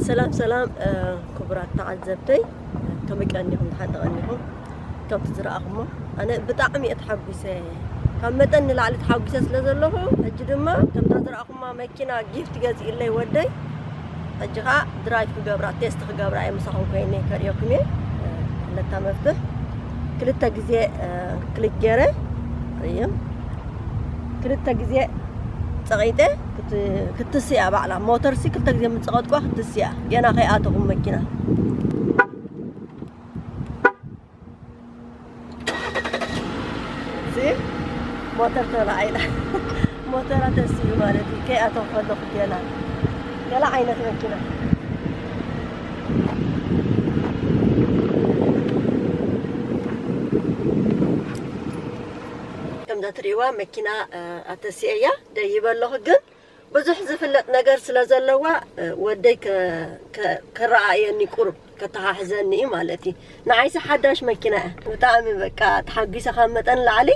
ሰላም ሰላም፣ ክቡራት ተዓዘብተይ፣ ከመይ ቀኒኹም? ደሓን ተቐኒኹም? ከምቲ ዝረኣኹሞ ኣነ ብጣዕሚ እየ ተሓጒሰ። ካብ መጠን ንላዕሊ ተሓጒሰ ስለ ዘለኹ፣ ሕጂ ድማ ከምታ ዝረኣኹማ መኪና ጊፍት ገዚእለይ ወደይ። ሕጂ ኸኣ ድራይቭ ክገብራ፣ ቴስት ክገብራ እየ ምሳኹም ኮይነ ከርእየኩም እየ። ክልተ መፍትሕ ክልተ ግዜ ክሊክ ገይረ እዩ። ክልተ ግዜ ጸቒጠ ክት-፣ ክትስያ ባዕላ። ሞተርሲ ክልተ ግዜ ምስ ጸቐጥኳ ክትስያ። ገና ከይኣተኹም መኪና። እዚ ሞተር ተላዒላ። ሞተራ ተስዩ ማለት እዩ። ከይኣተኹ ከለኹ ገና። ገለ ዓይነት መኪና። ከምዛ ትርእይዋ መኪና፣ እ፣ ኣተስየያ ደይበ ኣለኹ፣ ግን ብዙሕ ዝፍለጥ ነገር ስለ ዘለዋ፣ እ፣ ወደይ ከ-፣ ከ-፣ ከረኣየኒ ቁሩብ ከተሓሕዘኒ እዩ ማለት እዩ። ንዓይሲ ሓዳሽ መኪና እያ። ብጣዕሚ በቃ ተሓጒሰ ካብ መጠን ላዕሊ።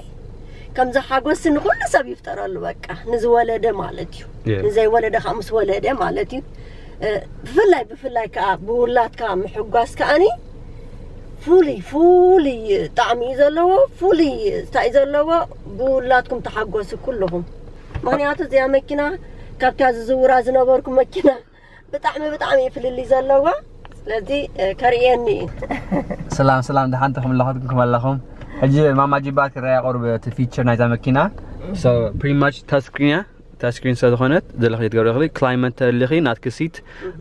ከምዚ ሓጎስ ንኹሉ ሰብ ይፍጠረሉ በቃ። ንዝወለደ ማለት እዩ። Yeah። ንዘይወለደ ከዓ ምስ ወለደ ማለት እዩ። እ፣ ብፍላይ፣ ብፍላይ ከዓ ብውላድካ ምሕጓስ ከዓኒ ፍሉይ፣ ፍሉይ ጣዕሚ እዩ ዘለዎ። ፍሉይ እንታይ እዩ ዘለዎ? ብውላድኩም ተሓጎሱ ኩልኹም። ምኽንያቱ እዚኣ መኪና ካብታ ዝዝውራ ዝነበርኩ መኪና ብጣዕሚ፣ ብጣዕሚ እዩ ፍልልይ ዘለዋ። ስለዚ፣ እ፣ ከርእየኒ እዩ። ሰላም፣ ሰላም፣ ደሓን ተኹም ኣለኹም፣ ኣለኹም። ሕጂ ማማ ጂባ ክረኣያ ቁሩብ እቲ ፊቸር ናይዛ መኪና። So, pretty much touch screen እያ። ታች ስክሪን ስለ ዝኾነት ዘለኺ ትገብሪ ትኽእሊ። ክላይመት ተደሊኺ ናትኪ ሲት፣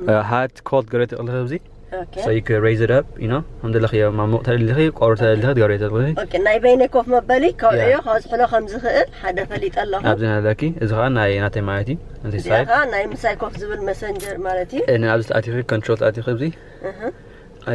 እ፣ ሃት ኮልድ ትገብሪ ትኽእሊ ኣብዚ። ኦኬ። So you could raise it up, you know? ከም ዘለኺ ማሞቕ ተደሊኺ፣ ቆሩ ተደሊኺ ትገብሪ ትኽእሊ። ኦኬ፣ ናይ በይነይ ኮፍ መበሊ ከውዕዮ Yeah። ከዝሕሎ ከም ዝኽእል ሓደ ፈሊጠ ኣለኹ። ኣብዚ ኣለኪ፣ እዚ ኸኣ ናይ ናተይ ማለት እዩ። እዚ እዚኣ ሳይድ። ኸኣ ናይ ምሳይ ኮፍ ዝብል መሰንጀር ማለት እዩ። እ፣ ንኣብዚ ተኣቲኺ፣ ኮንትሮል ተኣቲኺ ኣብዚ። እህ።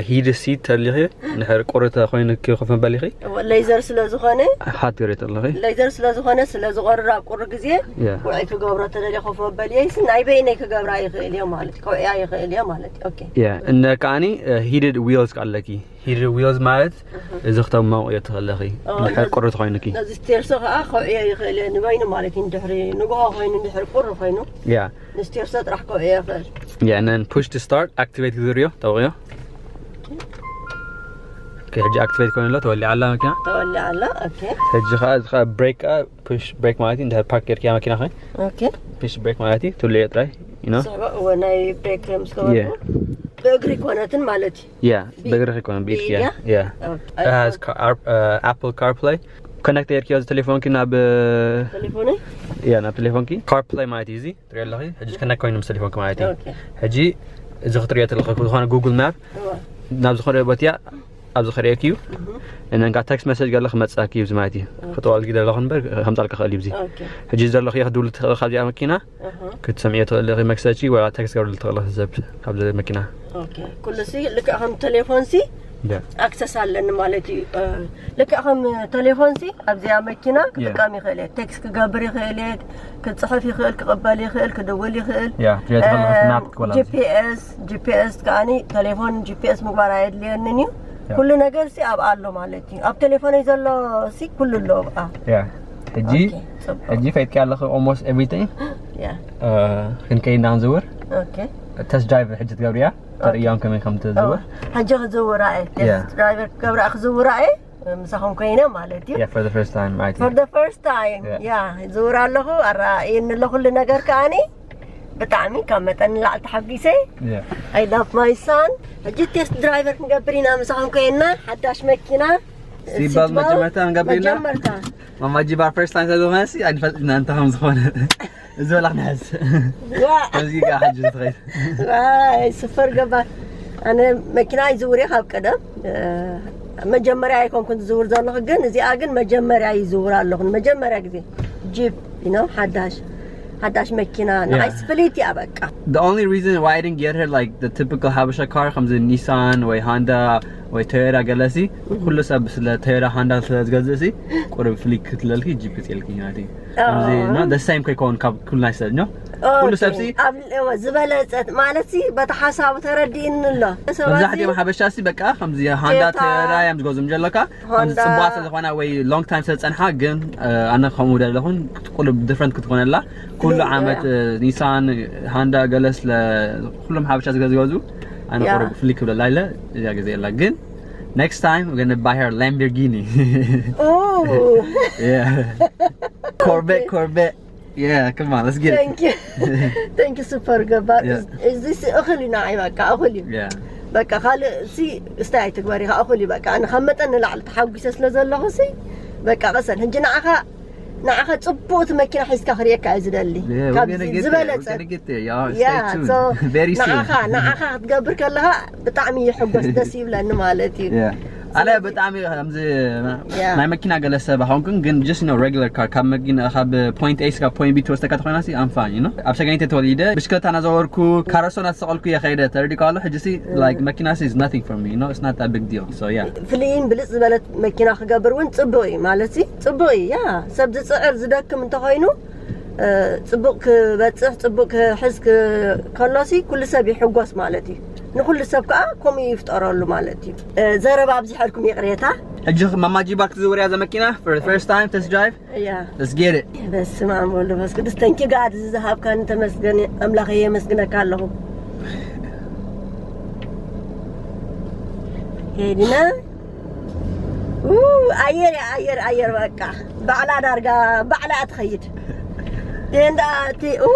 ሂድ ሲት ተደሊኺ፣ እንድሕር ቁሪ ተኾይኑ ኮፍ መበሊኺ። እወ፣ ሌዘር ስለ ዝኾነ። ሃት ትገብሪ ትኽእሊ። ሌዘር ስለ ዝኾነ፣ ስለ ዝቆርር ኣብ ቁሪ ግዜ Yeah። ውዑይ ክገብሮ ተደልየ ኮፍ መበሊየይሲ ናይ በይነይ ክገብራ ይኽእል እየ ማለት እዩ። ከውዕያ ይኽእል እየ ማለት እዩ። ኦኬ። Yeah፣ እንደ ከዓኒ፣ እ፣ ሂድድ ዊልስ ኣለኪ። ሂድድ ዊልስ ማለት እህ። እዚ ክተማውቕዮ ትኽእለኺ። ኦ፣ እንድሕር ነዚ፣ ቁሪ ተኾይኑኪ። ነዚ ስቴርሶ ኸዓ ከውዕዮ ይኽእል እየ ንበይኑ ማለት እዩ። እንድሕሪ ንግሆ ኮይኑ፣ እንድሕር ቁሪ ኮይኑ፣ Yeah። ንስቴርሶ ጥራሕ ከውዕዮ ይኽእል። Yeah, and then push to start፣ ኣክቲቬት ክትገብርዮ፣ ተውቕዮ። ኦኬ፣ ሕጂ ኣክቲቬት ኮይኑ ኣሎ፣ ተወሊዓ ኣላ መኪና። ተወሊዓ ኣላ፣ ኦኬ። ሕጂ ኸዓ፣ እዚ ኸዓ ብሬክ፣ አ፣ ፑሽ ብሬክ ማለት እዩ። እንድሕር ፓርክ ጌርክያ መኪና ኸ ኦኬ። ፑሽ ብሬክ ማለት እዩ፣ ትውልዮ ጥራይ፣ you know? ስዕቦ፣ እወ፣ ናይ ብሬክ ምስ ገበርኩ፣ Yeah። ብእግሪ ኮነትን ማለት እዩ። Yeah፣ ብ-፣ ብእግሪ ከይኮነ፣ ብኢድኪ፣ ብኢድያ? Yeah። ኦኬ። It has car-፣ አ፣ Apple CarPlay። ኮኔክት ጌርክዮ እዚ ቴሌፎንኪ ናብ፣ ቴሌፎነይ? Yeah፣ ናብ ቴሌፎንኪ። ካርፕላይ ማለት እዩ እዚ። ትሪኦ ኣለኺ? ሕጂ ከነክ ኮይኑ ምስ ቴሌፎንኪ ማለት እዩ። ኦኬ። ሕጂ እዚ ክትሪኦ ተለኺ፣ ዝኾነ ጉግል ማፕ እዋ። ናብ ዝኾነ ቦትያ ኣብዚ ክርእየኪ እዩ። እህ። እነን ከዓ ቴክስት መሴጅ ገለ ክመፅኣኪ እዩ እዚ ማለት እዩ። ኦኬ። ክጠዋልኪ ዘለኹ እምበር ከምፃልካ ክእል እዩ እዚ። ኦኬ። ሕጂ ዘለኺ ክድውል ትኽእል ካብዚኣ መኪና እህ። ክትሰምዕዮ ትኽእል ኢኺ መክሰጂ ወላ ቴክስት ገብርል ትኽእል ኢኺ ሰብ ካብዚ መኪና። ኦኬ። ኩሉ ሲ ልክዕ ከም ቴሌፎን ሲ ደ። ኣክሰስ ኣለኒ ማለት እዩ። እ፣ ልክዕ ከም ቴሌፎን ሲ ኣብዚኣ መኪና የ። ክጥቀም ይኽእል እየ። ቴክስት ክገብር ይኽእል እየ፣ ክጽሕፍ ይኽእል፣ ክቕበል ይኽእል፣ ክድውል ይኽእል። ያ፣ ትሪኦ ከለኻ እ፣ ስናፕ ክበላ። ጂ ፒ ኤስ፣ ጂ ፒ ኤስ ከኣኒ ቴሌፎን ጂ ፒ ኤስ ምግባር ኣየድልየንን እዩ። ያ። ኩሉ ነገር ሲ ኣብ ኣሎ ማለት እዩ። ኣብ ቴሌፎነይ ዘሎ ሲ ኩሉ ኣሎ ኣብኣ። ያ። ሕጂ፣ ኦኬ፣ ጽቡቅ። ሕጂ ፈይጥኪ ኣለኺ almost everything። ያ። እ፣ ክንከይድ ኢና ክንዝውር። ኦኬ። ተስት ድራይቭ ሕጂ ትገብርያ። ተርእዮም ከመይ ከም ትዝውር። ኦ፣ ሕጂ ክዝውራ እየ። ያ። ቴስት ድራይቨር ክገብራ ክዝውራ እየ። ምሳኹም ኮይነ ማለት እዩ። Yeah, for the first time, I think. For the first time. Yeah. ያ፣ ዝውር ኣለኹ። ኣረኣእየኒ ኣሎ ኩሉ ነገር ከኣኒ። ብጣዕሚ ካብ መጠን ንላዕሊ ተሓጒሰ። Yeah. I love my son። ሕጂ ቴስት ድራይቨር ክንገብር ኢና ምሳኹም ኮይና። ሓዳሽ መኪና። ሲት ቤልት ሲት ቤልት መጀመርታ ክንገብር ኢና። መጀመርታ። ማማ ጂባ ፈርስት ታይም ስለ ዝኾነ ሲ ኣይንፈልጥን ኢና እንታይ ከም ዝኾነ። እዚ በላ ክንሕዝ። ዋ። ከምዚ ከኣ ሕጂ ትኸይድ። ዋይ፣ ስፈር ገባር። ኣነ መኪና ይዝውር እየ ካብ ቀደም። እ፣ መጀመርያ ኣይኮንኩን ዝዝውር ዘለኹ፣ ግን እዚኣ ግን መጀመርያ ይዝውር ኣለኹ። መጀመርያ ግዜ ጂፕ፣ you know፣ ሓዳሽ፣ ሓዳሽ መኪና። Yeah. ንዓይስ ፍልይቲ እያ በቃ። The only reason why I didn't get her, like, the typical ሓበሻ ካር፣ ከምዚ ኒሳን ወይ ሃንዳ ወይ ቶዮታ ገለሲ፣ ኩሉ ሰብ ስለ ቶዮታ ሃንዳ ስለ ዝገዝእ ሲ፣ ቁሩብ ፍልይ ክትለልኪ ጂፕ ጽልኪ ማለት እዩ። ከምዚ፣ ኣዎ። No? The same ከይከውን ካብ ኩሉ ናይ ሰብ፣ no? ኩሉ ሰብሲ ኣብ ዝበለፀት ማለት ሲ በቲ ሓሳቡ ተረዲእኒ ኣሎ። መብዛሕትኦም ሓበሻ ሲ በቃ ከምዚ ሃንዳ ተራያ እዮም ዝገዝኡ ዘለካ ከምዚ ጽቡቓት ስለዝኾና ወይ long time ስለዝጸንሓ ግን ኣነ ከምኡ ደለኹን ቁሉብ different ክትኾነላ ኩሉ ዓመት ኒሳን ሃንዳ ገለ ስለ ኩሎም ሓበሻ ዝገዝገዙ ኣነ ቁሩብ ፍልይ ክብለላ ኢለ እዚኣ ግዜ የላ ግን next time we're gonna buy her Lamborghini Oh, yeah Corvette Corvette yeah come on let's get it thank you. Thank you super ገባር። Yeah. እዚ ሲ እኽል እዩ ንዓይ በቃ እኽል እዩ። yeah በቃ ካልእ ሲ እስታይ ኣይትግበር ኢኻ እኽል እዩ በቃ። ኣነ ካብ መጠን ንላዕሊ ተሓጒሰ ስለ ዘለኹ ሲ በቃ ቀሰን ሕጂ ንዓኻ ንዓኻ ጽቡቕቲ መኪና ሒዝካ ክርእየካ እየ ዝደሊ። Yeah, we're ካብዚ gonna get there. We're ዝበለጸ gonna get there, y'all. Stay Yeah, tuned. so Very soon. ንዓኻ ንዓኻ ክትገብር ከለኻ ብጣዕሚ ይሕጎስ ደስ ይብለኒ ማለት እዩ። Yeah. ኣነ ብጣዕሚ ከምዚ Yeah. ናይ መኪና ገለ ሰብ ኣይኮንኩን ግን just no regular car ካብ መኪና ካብ point A ካብ point B ትወስደካ ተኾይና ሲ I'm fine you know ኣብ ሰገኒተ ተወሊደ ብሽክለታ እናዘወርኩ ካረሶ እናተሰቐልኩ እየ ከይደ ተረዲእካ ኣሎ ሕጂ ሲ like መኪና ሲ is nothing for me you know it's not that big deal so yeah ፍልይን ብልጽ ዝበለት መኪና ክገብር እውን ጽቡቕ እዩ ማለት ሲ ጽቡቕ እዩ ያ ሰብ ዝጽዕር ዝደክም እንተኾይኑ እ፣ ጽቡቕ ክበጽሕ ጽቡቕ ክሕዝ ክ- ከሎሲ ኩሉ ሰብ ይሕጎስ ማለት እዩ። ንኩሉ ሰብ ከዓ ከምኡ ይፍጠረሉ ማለት እዩ። እ፣ ዘረባ ኣብዚሐልኩም ይቕሬታ። ሕጂ ማማጂ ባክ ዝውርያ ዘመኪና for the first time test drive ያ let's get it በስመ ኣብ ወልድ መንፈስ ቅዱስ ተንኪ ጋድ ዝዝሃብካኒ ተመስገን ኣምላኸ የመስግነካ ኣለኹ። ሄድና ኡ፣ ኣየር እያ፣ ኣየር ኣየር በቃ ባዕላ ዳርጋ ባዕላ እያ ትኸይድ። እንዳ እቲ ኡ፣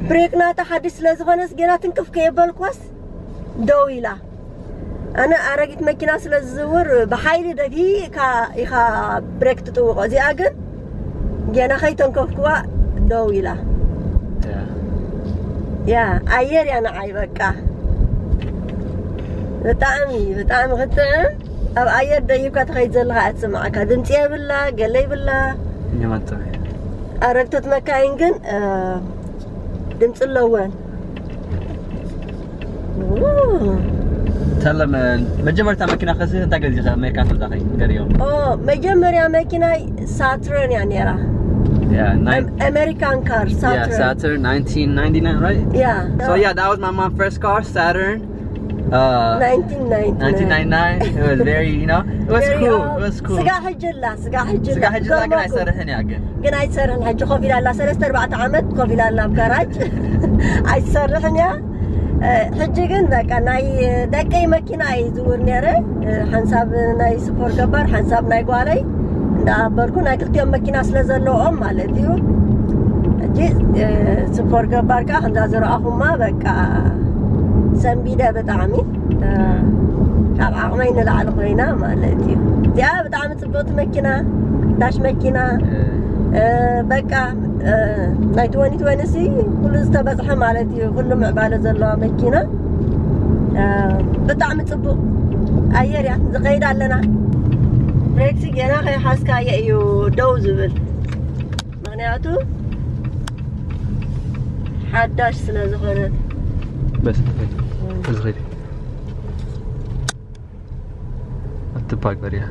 ብሬክ ናታ ሓድሽ ስለ ዝኾነስ ገና ትንቅፍ ከየበልኳስ ደው ኢላ። ኣነ ኣረጊት መኪና ስለ ዝዝውር ብሓይሊ ደፊእካ ኢኻ ብሬክ ትጥውቖ። እዚኣ ግን ገና ከይተንከፍኩዋ ደው ኢላ። ያ ኣየር እያ ንዓይ በቃ ብጣዕሚ ብጣዕሚ ክትጥዕም ኣብ ኣየር ደይብካ ትኸይድ ዘለኻ እያ ትስምዓካ። ድምፂ የብላ ገለ ይብላ። ይመጣ ኣረግቶት መካይን ግን እ፣ ድምፂ ኣለወን። ተለም መጀመርታ መኪና ከሲ እንታይ ገዚኻ ኣሜሪካ ከዛ ኸይ ገሪዮም ኦ መጀመርያ መኪናይ ሳትረን እያ ነራ። yeah nine ኣሜሪካን ካር yeah ሳትረን Saturn nineteen ninety-nine right ያ so yeah that was my mom's first car Saturn uh ናይንቲን ናይንቲ nineteen ninety-nine it was very you know it was cool it was cool ስጋ ሕጂ ኣላ ስጋ ሕጂ ስጋ ሕጂ ግን ኣይሰርሕን እያ ግን ግን ኣይትሰርሕን ሕጂ ኮፍ ኢላ ኣላ ሰለስተ ኣርባዕተ ዓመት ኮፍ ኢላ ኣላ ኣብ ጋራጅ ኣይትሰርሕን እያ እ፣ ሕጂ ግን በቃ ናይ ደቀይ መኪና እዩ ዝውር ነረ እ፣ ሓንሳብ ናይ ስፖር ገባር ሓንሳብ ናይ ጓለይ እንዳኣበልኩ ናይ ክልቲኦም መኪና ስለ ዘለዎም ማለት እዩ ሕጂ እ፣ ስፖር ገባር ከዓ ከምዛ ዝረኣኹማ በቃ ሰንቢደ ብጣዕሚ እ፣ ካብ ዓቕመይ ንላዕሊ ኮይና ማለት እዩ እዚኣ ብጣዕሚ ጽብቕቲ መኪና ዳሽ መኪና እ፣ በቃ እ፣ ናይ ትወኒ ትወኒ ሲ ኩሉ ዝተበፅሐ ማለት እዩ ኩሉ ምዕባለ ዘለዋ መኪና እ፣ ብጣዕሚ ጽቡቕ ኣየር እያ ዝኸይድ ኣለና ብሬክሲ ገና ከይሓዝካየ እዩ ደው ዝብል ምክንያቱ ሓዳሽ ስለ ዝኾነት بس تزغيري التباك بريا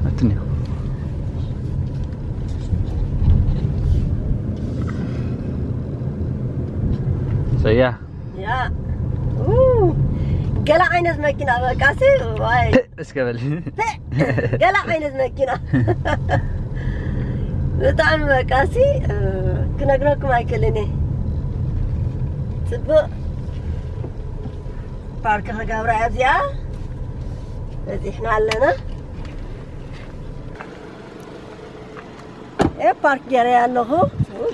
التنيا so yeah ያ ኡ፣ ገለ ዓይነት መኪና በቃ ሲ ዋይ እስከበል ገለ ዓይነት መኪና ብጣዕሚ በቃ ሲ እ፣ ክነግረኩም ኣይክእልን እየ ጽቡቕ ፓርክ ክገብራ እያ እዚኣ በፂሕና ኣለና እ ፓርክ ገይረያ ኣለኹ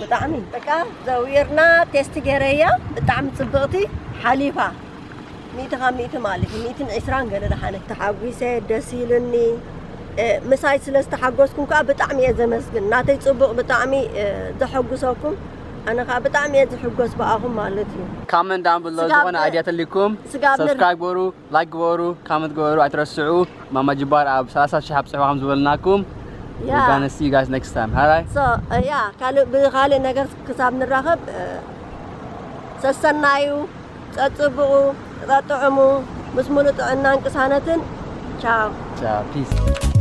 ብጣዕሚ በቃ ዘዊርና ቴስት ገይረያ ብጣዕሚ ፅብቕቲ ሓሊፋ ሚእቲ ካብ ሚእቲ ማለት እዩ ሚእትን ዕስራን ገለ ደሓነት ተሓጒሰ ደስ ኢልኒ እ፣ ምሳይ ስለ ዝተሓጎስኩም ከዓ ብጣዕሚ እየ ዘመስግን ናተይ ፅቡቕ ብጣዕሚ እ፣ ዘሐጉሰኩም ኣነ ከዓ ብጣዕሚ እየ ዝሕጎስ ብኣኹም ማለት እዩ comment down below ስጋብ- ዝኾነ idea ተልኩም ስጋብ ንር- subscribe ግበሩ like ግበሩ comment ግበሩ ኣይትረስዑ ማማ ጅባር ኣብ ሰላሳ ሺሕ ኣብፅሕዋ ከም ዝበልናኩም ያ we're gonna see you guys next time ሃራይ so ያ ካልእ ብካልእ ነገር ክሳብ ንራኸብ እ፣ ሰሰናዩ ፀፅብቑ ፀጥዕሙ ምስ ሙሉእ ጥዕናን ቅሳነትን ቻው ቻው peace